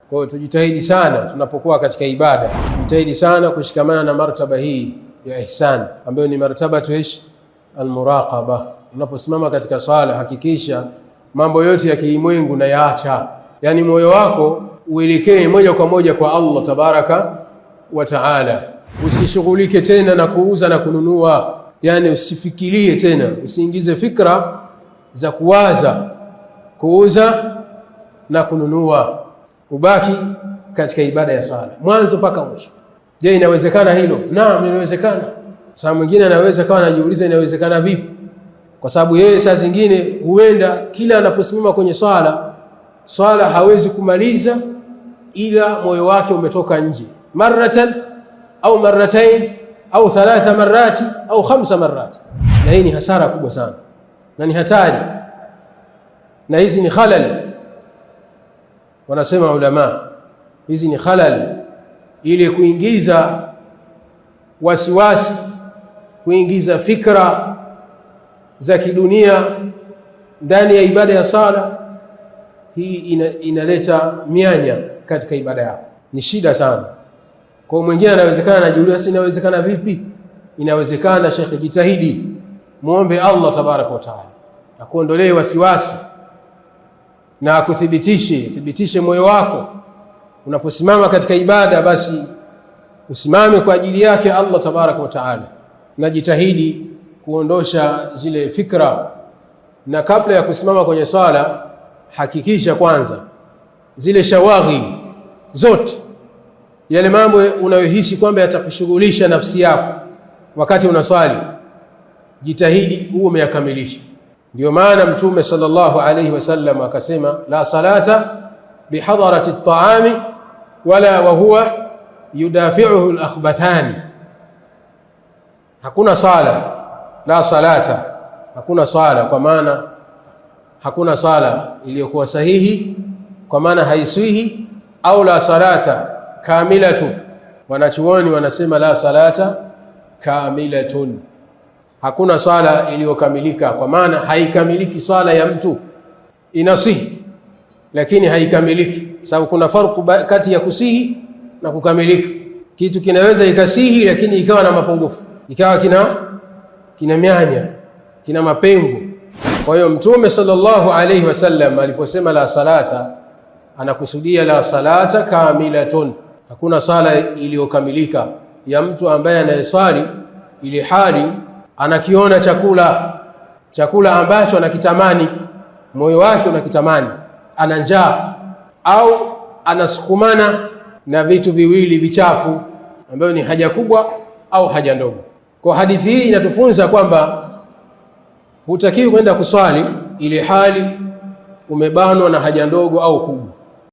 Kwa hiyo tujitahidi sana tunapokuwa katika ibada, jitahidi sana kushikamana na martaba hii ya ihsan ambayo ni martaba tuish almuraqaba. Unaposimama katika swala, hakikisha mambo yote ya kilimwengu na yaacha, yani moyo wako uelekee moja kwa moja kwa Allah tabaraka wa taala. Usishughulike tena na kuuza na kununua, yani usifikirie tena, usiingize fikra za kuwaza kuuza na kununua, ubaki katika ibada ya swala mwanzo mpaka mwisho. Je, inawezekana hilo? Naam, inawezekana. Saa mwingine anaweza kawa anajiuliza inawezekana vipi, kwa sababu yeye saa zingine huenda kila anaposimama kwenye swala, swala hawezi kumaliza ila moyo wake umetoka nje, maratan au marratain au thalatha marati au khamsa marati. Na hii ni hasara kubwa sana na ni hatari, na hizi ni khalal, wanasema ulama, hizi ni khalal, ili kuingiza wasiwasi, kuingiza fikra za kidunia ndani ya ibada ya sala. Hii inaleta mianya katika ibada yako, ni shida sana. Kwa mwingine anawezekana anajiuliza, si inawezekana vipi? Inawezekana shekhe, jitahidi, muombe Allah tabaraka wa taala akuondolee wasiwasi na akuthibitishe, thibitishe moyo wako unaposimama katika ibada, basi usimame kwa ajili yake Allah tabaraka wa taala, na jitahidi kuondosha zile fikra, na kabla ya kusimama kwenye swala hakikisha kwanza zile shawaghil zote, yale mambo unayohisi kwamba yatakushughulisha nafsi yako wakati unaswali, jitahidi huo umeyakamilisha. Ndio maana Mtume sallallahu alayhi wasallam akasema, la salata bihadarati at-ta'ami wala wa huwa yudafi'uhu al-akhbathani, hakuna sala, la salata, hakuna sala, kwa maana hakuna sala iliyokuwa sahihi, kwa maana haiswihi, au la salata kamilatu. Wanachuoni wanasema la salata kamilatun, hakuna swala iliyokamilika, kwa maana haikamiliki swala ya mtu. Inasihi lakini haikamiliki, sababu kuna farku kati ya kusihi na kukamilika. Kitu kinaweza ikasihi lakini ikawa na mapungufu, ikawa kina mianya, kina mapengo. Kwa hiyo Mtume sallallahu alayhi wasallam aliposema la salata, anakusudia la salata kamilatun, hakuna sala iliyokamilika ya mtu ambaye anayesali ili hali anakiona chakula, chakula ambacho anakitamani, moyo wake unakitamani, ana njaa au anasukumana na vitu viwili vichafu ambayo ni haja kubwa au haja ndogo. Kwa hadithi hii inatufunza kwamba hutakiwi kwenda kuswali ili hali umebanwa na haja ndogo au kubwa.